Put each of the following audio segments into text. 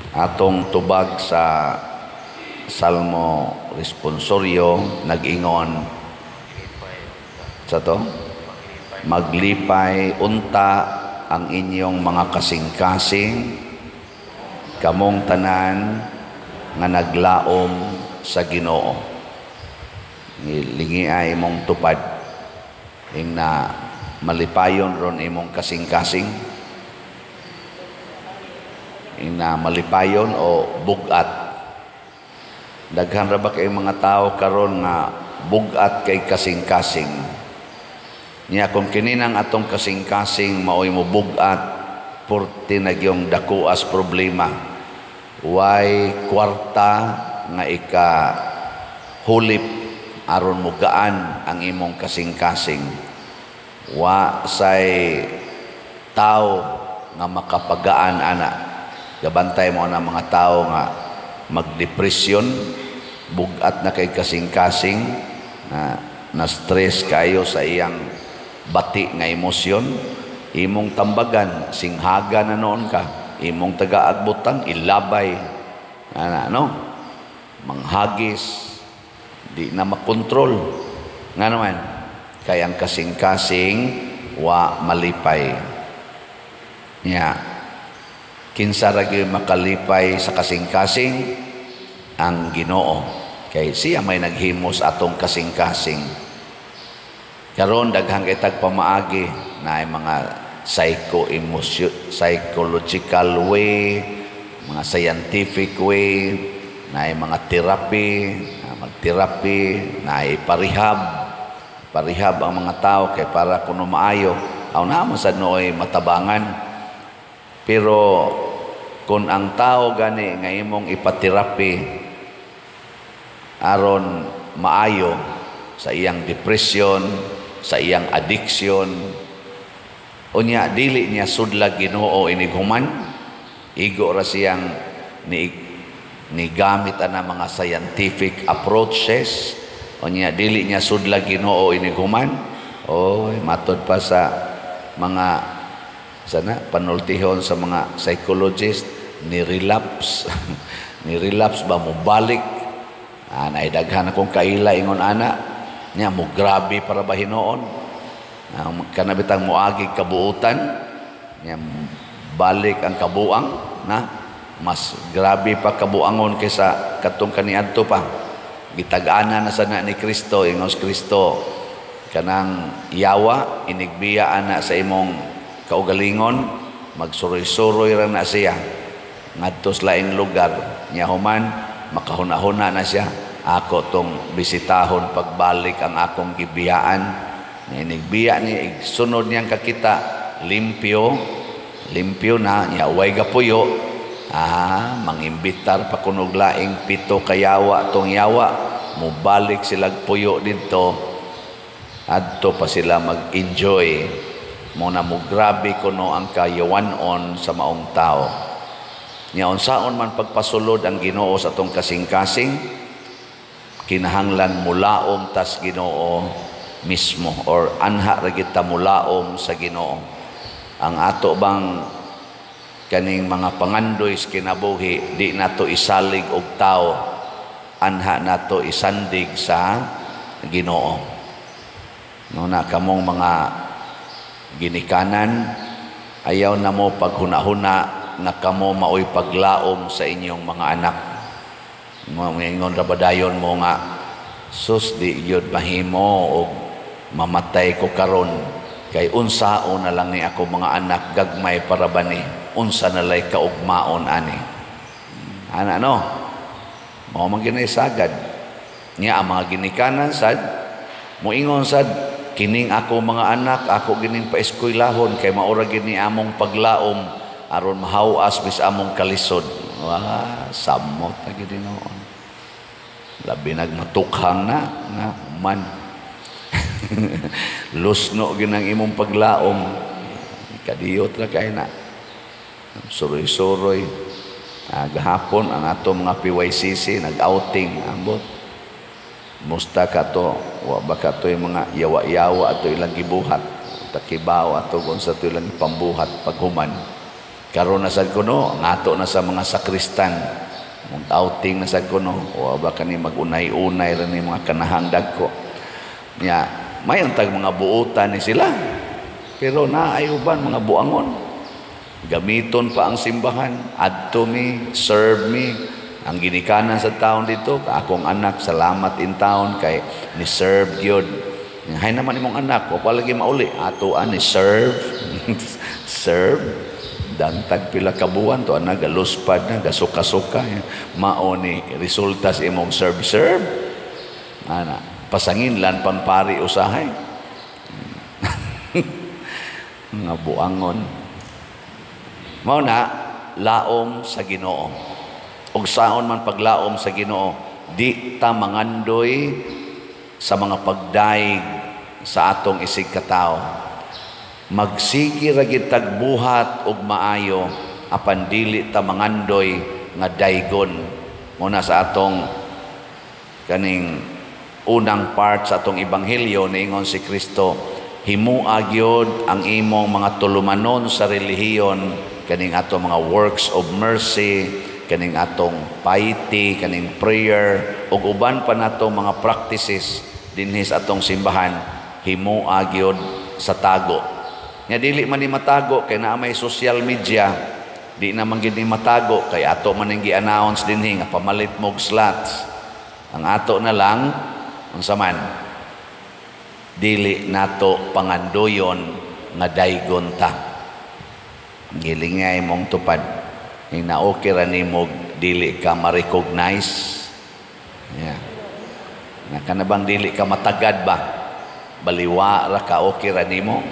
Atong tubag sa Salmo responsoryo nag-ingon sa to, "Maglipay unta ang inyong mga kasing-kasing, kamong tanan nga naglaom sa Ginoo." Lingi ay imong tupad ing na malipayon ron imong kasing-kasing, ing na malipayon o bugat. Daghan ra ba kay mga tao karon nga bugat kay kasing-kasing niya? Kung kini nang atong kasing-kasing maoy mo bugat, purti na gyung dakuas problema. Way kwarta nga ika hulip aron mo gaan ang imong kasing-kasing. Wa say tao nga makapagaan ana. Gabantay mo na mga tao nga magdepresyon, bugat na kay kasing-kasing, na na stress kayo sa iyang bati nga emosyon. Imong tambagan, singhaga na noon ka, imong taga-agbutan, ilabay ana, no, manghagis, di na makontrol. Nga naman kay ang kasing-kasing wa malipay niya. Kinsa ra gyud makalipay sa kasing-kasing? Ang Ginoo, kay siya may naghimos atong kasing-kasing. Karon daghang kay tag pamaagi na ay mga psycho emotion, psychological way, mga scientific way, na ay mga therapy, na mag-therapy, na ay parehab. Parehab ang mga tao kay para kuno maayo. Aw na man sad nooy matabangan. Pero kung ang tao gani nga imong ipaterapi aron maayo sa iyang depression, sa iyang addiction, unya dili niya sudlag Ginoo inighuman, igo ra siyang ni ni gamit ana mga scientific approaches, unya dili niya sudlag Ginoo inighuman, oy, matod pa sa mga sana panultihon sa mga psychologist, ni relapse, ni relapse ba, mo balik. Ah, naidaghan akong kaila ingon ana niya, mo grabe para ba hinuon kana bitang moagi kabuutan niya, balik ang kabuang na mas grabe pa kabuangon kaysa katong kaniadto pa. Gitag-ana na sana ni Kristo. Ingos Kristo, kanang yawa inigbiya ana sa imong kaugalingon, magsuroy-suroy ra na siya ngadto sa laing lugar niya. Human makahuna-huna na siya, "Ako tong bisitahon pagbalik ang akong gibiyaan." Inigbiya ni, sunod niyang kakita, limpyo, limpyo na niya, way gapuyo. Ah, mangimbitar pa kunog laing pito kayawa tong yawa, mubalik sila puyo didto, adto pa sila mag-enjoy. Mo na mo grabe kuno ang kayawanon sa maong tao. Nya unsaon man pagpasulod ang Ginoo sa atong kasing-kasing? Kinahanglan mulaom tas Ginoo mismo or anha ra kita mulaom sa Ginoo. Ang ato bang kaning mga pangandoy sa kinabuhi, di nato isalig og tao, anha nato isandig sa Ginoo. No na kamong mga ginikanan, ayaw na mo paghuna-huna nga kamo maoy paglaom sa inyong mga anak. Moingon ra ba dayon mo nga, "Sus, di gyud mahimo og mamatay ko karon kay unsaon na lang ni ako mga anak, gagmay para ba ni, unsa na lay kaugmaon ani?" Ana, no, mao man ginaysagad niya. Ang mga ginikanan sad moingon sad, "Kining ako mga anak, ako gining paeskwelahon kay maura gini among paglaom aron mahawas bis among kalisod." Wah, samot na gid noon, labi nagmatukhang na nga man lusno ginang imong paglaom. Kadiyot ra kay na, suroy-suroy. Ah, gahapon ang ato mga PYCC nag-outing. Ambot, musta ka to, wa ba ka to yung mga yawa-yawa ato ilang gibuhat? Takibaw ato kung sa to ilang pambuhat paghuman. Karon na sad kuno, ngato na sa mga sakristan. Mong outing na sad kuno, o ba kani mag-unay-unay ra ni mga kanahang dagko. Nya, mayon tag mga buotan ni sila. Pero naay uban mga buangon. Gamiton pa ang simbahan, adto mi, serve mi. Ang ginikanan sa taon dito, akong anak, salamat in town kay ni serve gyud. Hay naman imong anak, o palagi mauli, ato ni serve. Serve. Dantag pila ka buwan to anak galuspad na, gasuka-suka. Mao ni resulta sa imong serve serve. Ana, pasanginlan pang pari usahay. Mga buangon. Mao na laom sa Ginoo. Ug saon man paglaom sa Ginoo, di ta mangandoy sa mga pagdaig sa atong isig katawo. Magsige ra gid tagbuhat og maayo apan dili ta mangandoy nga daygon. Muna sa atong kaning unang part sa atong ebanghelyo, niingon si Kristo, himua gyud ang imong mga tulumanon sa relihiyon, kaning atong mga works of mercy, kaning atong piety, kaning prayer ug uban pa natong mga practices dinhi sa atong simbahan, himua gyud sa tago. Nga dili man ni matago kay naa may social media, di naman gid ni matago kay ato man ning gi-announce dinhi nga pamalit mo og slots. Ang ato na lang unsa man, dili nato pangandoyon nga daygon ta. Gilingay mong tupad. Ing na-okay ra nimo dili ka ma-recognize. Yeah. Nga kana bang dili ka matagad ba? Baliwa ra ka, okay ra nimo.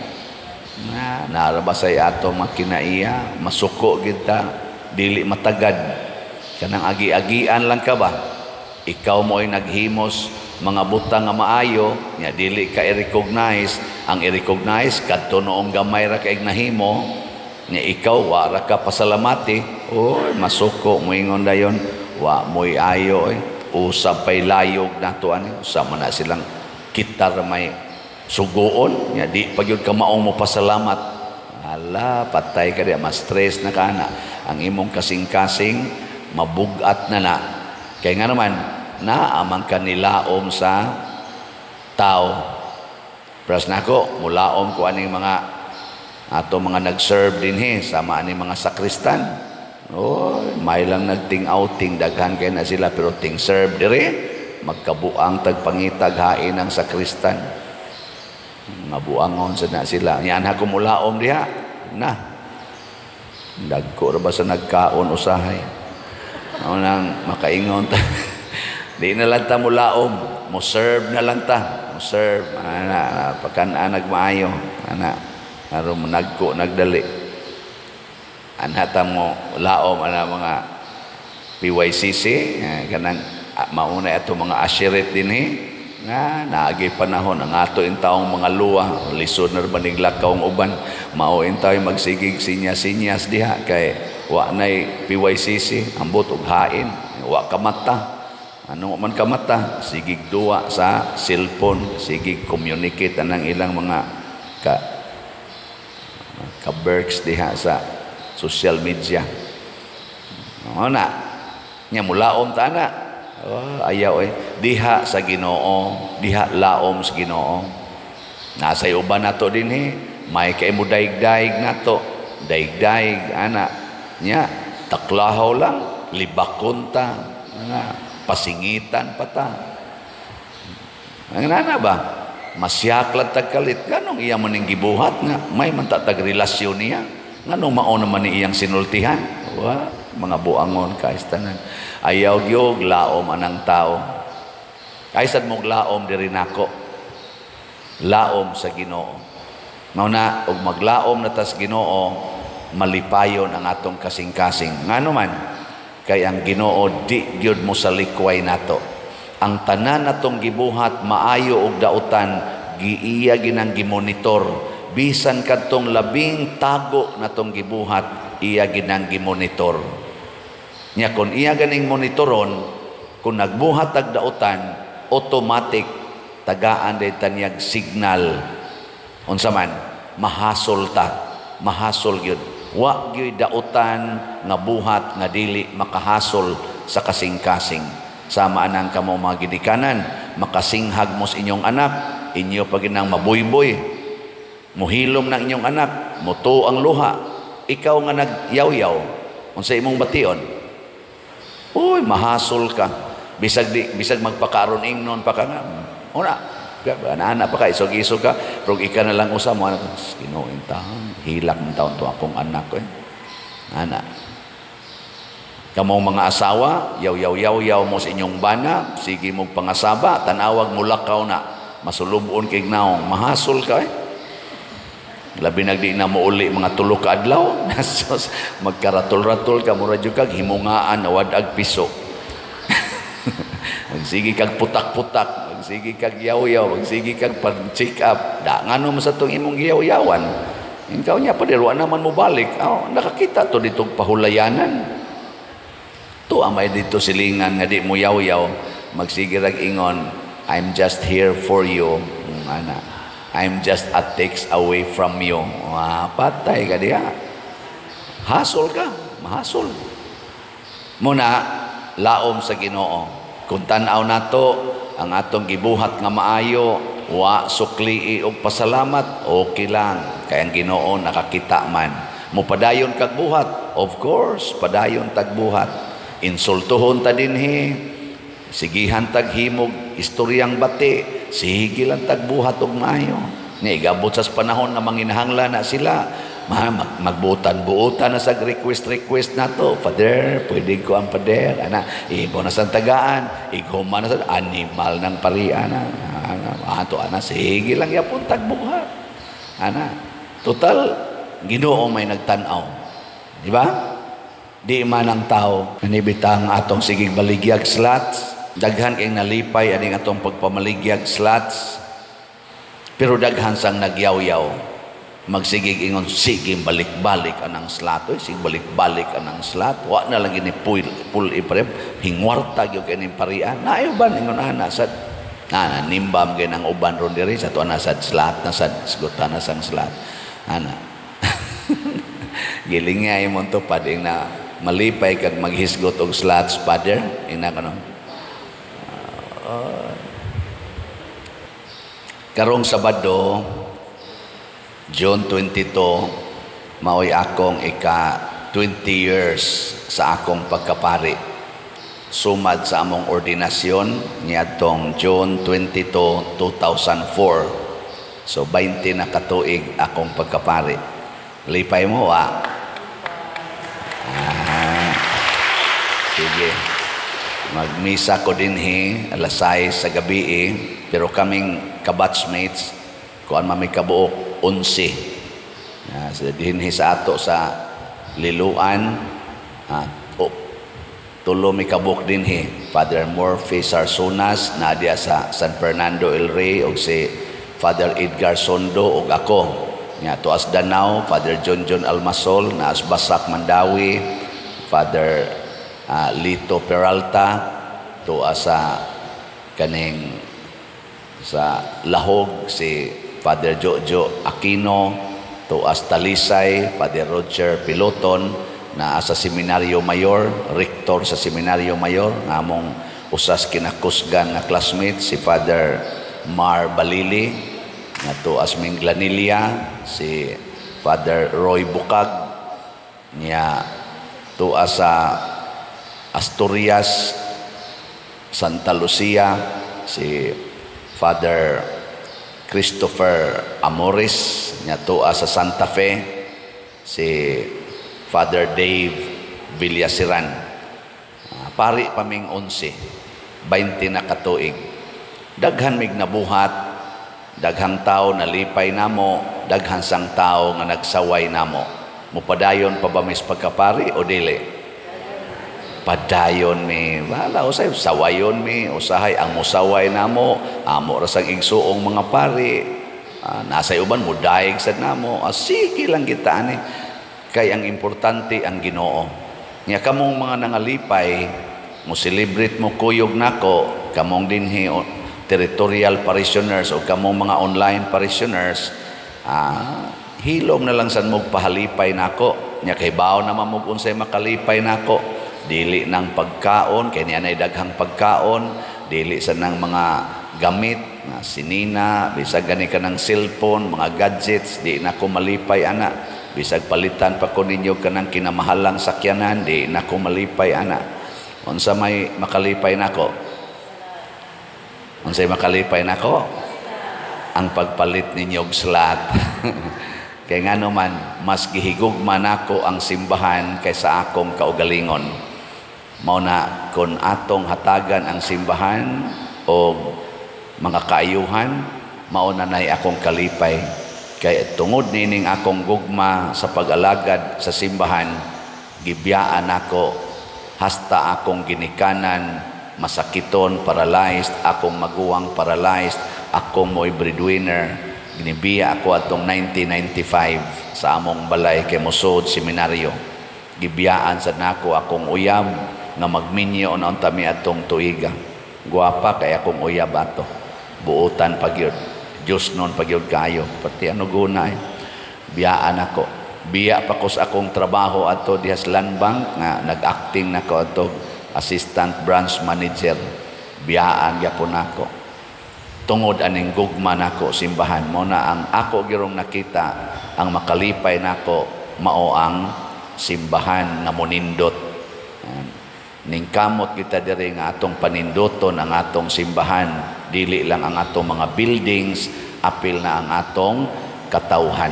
Na naara ba say ato mga kinaiya, masuko gid ta, dili matagad. Kanang agi-agian lang ka ba? Ikaw mo ay naghimos mga butang nga maayo, nya dili ka i-recognize. Ang i-recognize kadto noong gamay ra kay nahimo, nya ikaw wa ra ka pasalamati. Oy, masuko moingon dayon, wa mo'y ayo oy. Usab pay layog nato ani, usab man na silang kita ra may suguon, nya di pa gyud ka maong mo pasalamat. Hala, patay ka di, ma-stress na ka na. Ang imong kasing-kasing mabugat na na. Kay nga naman, naamang kanilaom sa tao. Pras nako, mulaom ko aning mga ato mga nag-serve dinhi sama ani mga sakristan. Oh, may lang nagting outing, daghan kay na sila pero ting serve dire magkabuang tagpangitag hain ang sakristan. Mga buangon sa na sila. Yan ha mulaom diha. Na. Dagko ra ba sa nagkaon usahay. Mao nang makaingon ta. Di na lang ta mulaom, mo serve na lang ta. Mo serve ana pagkan-an nagmaayo ana aron nagko nagdali. Anha ta mo laom ana mga PYCC, kanang mauna ato mga ashiret dinhi nga naagi panahon ang ato in taong mga luwa lisod na ba niglakaw ang uban, mao in tayo magsigig sinyas-sinyas diha kay wa nay PYCC, ambot og hain, wa kamata. Ano man kamata, sigig duwa sa cellphone, sigig communicate anang ilang mga ka ka-berks diha sa social media. Ano na? Nya mulaom ta na. Oh, ayaw eh. Diha sa Ginoo, diha laom sa Ginoo. Nasa uban nato dinhi, may kay mo daig-daig nato. Daig-daig ana. Nya taklahaw lang, libakon ta. Ana, pasingitan pa ta. Ang nana ba? Masyak lang tagkalit. Ganong iya man ning gibuhat nga may man ta tag relasyon niya. Nganong mao naman ni iyang sinultihan? Wa, mga buangon kaistanan. Ayaw gyud laom anang tao. Ay sad mong laom diri nako. Laom sa Ginoo. Mao na og maglaom na tas Ginoo, malipayon ang atong kasing-kasing. Ngano man kay ang Ginoo di gyud mo sa likway nato. Ang tanan natong gibuhat maayo og dautan, giiya ginang gimonitor. Bisan kadtong labing tago natong gibuhat, iya ginang gimonitor. Nya kon iya ganing monitoron, kung nagbuhat tag dautan, automatic tagaan day tanyag signal. Unsa man, mahasol ta, mahasol gyud. Wa gyud dautan nga buhat nga dili makahasol sa kasing-kasing. Sama anang kamo mga gidikanan, makasinghag mo sa inyong anak, inyo pa ginang mabuyboy. Muhilom ng inyong anak, muto ang luha. Ikaw nga nagyaw-yaw, unsa imong bation? Uy, mahasol ka. Bisag di, bisag magpakaron ingnon pa ka nga. Una, ana pa ka, isog-isog ka, pero ika na lang usa mo, anak, Ginoo taon, hilak ng taon to akong anak ko. Eh. Ana. Kamong mga asawa, yaw yaw yaw yaw mo sa inyong bana, sige mo pangasaba, tanawag mo lakaw na, masulubon kay naong, mahasol ka eh. Labi nagdi na mo uli mga 3 ka adlaw, magkaratol-ratol ka, mura jud kag himungaan, awad-ag piso. Magsige kag putak-putak, magsige kag yaw-yaw, magsige kag pag-check up. Da ngano man sa tong imong giyaw-yawan. Ikaw niya pa wa naman mo balik. Oh, nakakita to dito pahulayanan. To amay dito silingan nga di mo yaw-yaw, magsige rag ingon, "I'm just here for you." Ana. "I'm just a text away from you." Ah, patay ka diha. Hasol ka, mahasol. Muna, laom sa Ginoo. Kung tan-aw nato ang atong gibuhat nga maayo, wa suklii og pasalamat, okay lang. Kay ang Ginoo nakakita man. Mupadayon kag buhat, of course, padayon tag buhat. Insultuhon ta dinhi, sigihan tag himog istoryang bati, sige lang tagbuhat og maayo. Ni igabot sa panahon nga manginahanglan na sila, magbutan-buutan na sa request-request nato. "Father, pwede ko ang father." Ana, ibo na sa tagaan, igoma na sa animal ng pari, ana. Ana, ato, ana, sige lang yapon tagbuhat. Ana, total, Ginoo may nagtan-aw. Di ba? Di man ang tao. Nanibita ang atong sigig baligyag slots. Daghan kay nalipay aning atong pagpamaligyag slots. Pero daghan sang nagyaw-yaw. Magsigig ingon, sige balik-balik anang slot. Oy, sige balik-balik anang slot. Wa na lang gini pull, pull iprem. Hingwarta gyud kay ning parian. Naayo ban ingon ana sad. Na nimbam gyud ang uban ron diri sa tuwa na sad slot na sad sgutan na sang slot. Ana. Giling nga imong tupad ing na malipay kag maghisgot og slots, Father. Ina kano. Karong Sabado, June 22, maoy akong ika 20 years sa akong pagkapari. Sumad sa among ordinasyon niadtong June 22, 2004. So 20 na katuig akong pagkapari. Lipay mo, ah. Ah, sige. Magmisa ko dinhi alas 6 sa gabi eh, pero kaming kabatchmates kuan man may kabuok 11. Sa dinhi sa ato sa Liloan, tulo may kabuok dinhi. Father Murphy Sarsunas na diya sa San Fernando El Rey og si Father Edgar Sondo og ako. Nya tuas Danao, Father John John Almasol, naas Basak Mandawi, Father Lito Peralta, tuwa sa kaning sa Lahog si Father Jojo Aquino, tuas Talisay, Father Roger Piloton, naa sa Seminaryo Mayor, rector sa Seminaryo Mayor, nga among usas kinakusgan nga classmate si Father Mar Balili, nga tuas Minglanilla si Father Roy Bukag, niya tuas sa Asturias, Santa Lucia, si Father Christopher Amores, niya tuwa sa Santa Fe, si Father Dave Villasiran. Pari paming 11, 20 na katuig. Daghan mig nabuhat, daghang tao nalipay namo, daghan sang tao nga nagsaway namo. Mupadayon pa ba mis pagkapari o dili? Padayon mi, wala usay sawayon mi, usahay ang musaway namo, amo ra sang igsuong mga pari. Nasa uban mudaig sad namo. Sige lang kita ani. Kay ang importante ang Ginoo. Nya kamong mga nangalipay, mo celebrate mo kuyog nako, kamong dinhi territorial parishioners o kamong mga online parishioners, hilom na lang san mo pahalipay nako. nako. Nya kahibaw naman mo unsay makalipay nako. Dili nang pagkaon kay niya nay daghang pagkaon, dili sa nang mga gamit nga sinina, bisag gani ka ng cellphone, mga gadgets, di na ko malipay ana. Bisag palitan pa ko ninyo kanang kinamahalang sakyanan, di na ko malipay ana. Unsa may makalipay nako? Unsay makalipay nako? Ang pagpalit ninyo og slot. Kay ngano man, mas gihigugma nako ang simbahan kaysa akong kaugalingon. Mao na kon atong hatagan ang simbahan og mga kaayuhan, mao na nay akong kalipay. Kay tungod nining akong gugma sa pag-alagad sa simbahan, gibiyaan nako hasta akong ginikanan masakiton, paralyzed, akong maguwang paralyzed, akong mo'y breadwinner. Ginibiya ako atong 1995 sa among balay kay mosud seminaryo. Gibiyaan sad nako akong uyab nga magminyo na unta mi atong tuiga. Guwapa kay akong uyab ato. Buotan pa gyud. Diyos nun pa gyud kayo. Pati ano guna eh. Biyaan ako. Biya pa ko sa akong trabaho ato diha sa Land Bank nga nag-acting nako ato assistant branch manager. Biyaan gyapon nako. Tungod aning gugma nako simbahan mo na ang ako girong nakita ang makalipay nako mao ang simbahan nga monindot. Ning kamot kita diri nga atong paninduton ang atong simbahan, dili lang ang atong mga buildings, apil na ang atong katawhan.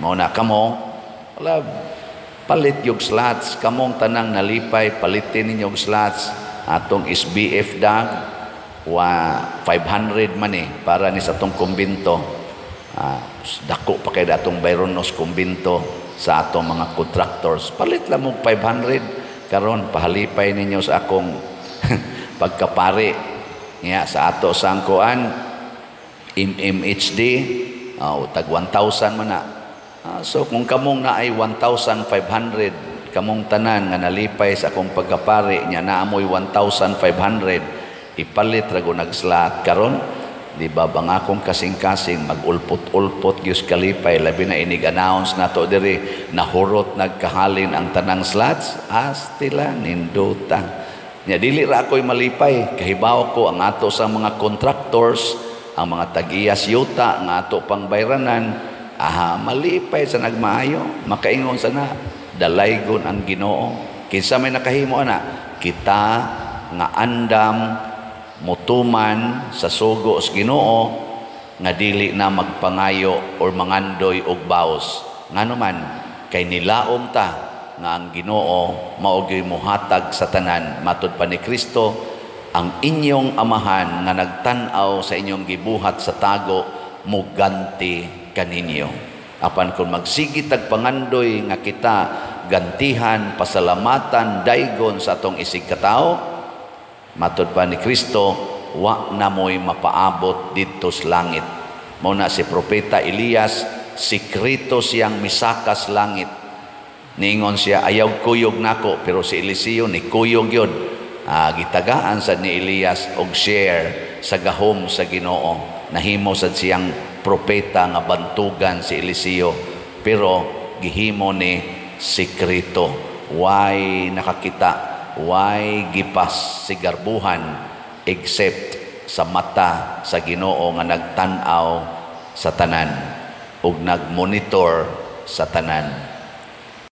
Mao na kamo, wala palit yung slots, kamong tanang nalipay, palitin ninyo og slots atong SBF dag wa 500 man eh para ni sa atong kumbinto. Dako pa kay atong Bayronos kumbinto sa atong mga contractors. Palit lang mo 500 karon, pahalipay ninyo sa akong pagkapari. Nga sa ato sangkuan MMHD, oh, tag 1,000 man na. So kung kamong naay 1,500, kamong tanan nga nalipay sa akong pagkapari nya naamoy 1,500, ipalit ra go nagslot karon, di ba bang akong kasing-kasing magulpot-ulpot gyud kalipay, labi na inig-announce nato diri nahurot nagkahalin ang tanang slots, astila nindota. Nya dili ra ako'y malipay, kahibaw ko ang ato sa mga contractors, ang mga tag-iyas yuta nga ato pang bayranan, aha, malipay sa nagmaayo, makaingon sa na dalaygon ang Ginoo. Kinsa may nakahimo ana? Kita nga andam mutuman sa sugo sa Ginoo nga dili na magpangayo or mangandoy og baos. Ngano man, kay nilaom ta nga ang Ginoo mao gyud mohatag sa tanan. Matud pa ni Kristo, ang inyong amahan nga nagtan-aw sa inyong gibuhat sa tago muganti kaninyo. Apan kung magsige tag pangandoy nga kita gantihan, pasalamatan, daygon sa atong isig katawo, matud pa ni Kristo, wa na mo'y mapaabot didto sa langit. Mao na si Propeta Elias, sikreto siyang misakas langit. Niingon siya, ayaw kuyog nako, pero si Eliseo ni kuyog yun. Gitagaan sad ni Elias og share sa gahom sa Ginoo. Nahimo sad siyang propeta nga bantugan si Eliseo, pero gihimo ni sikreto. Why nakakita? Why gipas sigarbuhan except sa mata sa Ginoo nga nagtan-aw sa tanan ug nagmonitor sa tanan.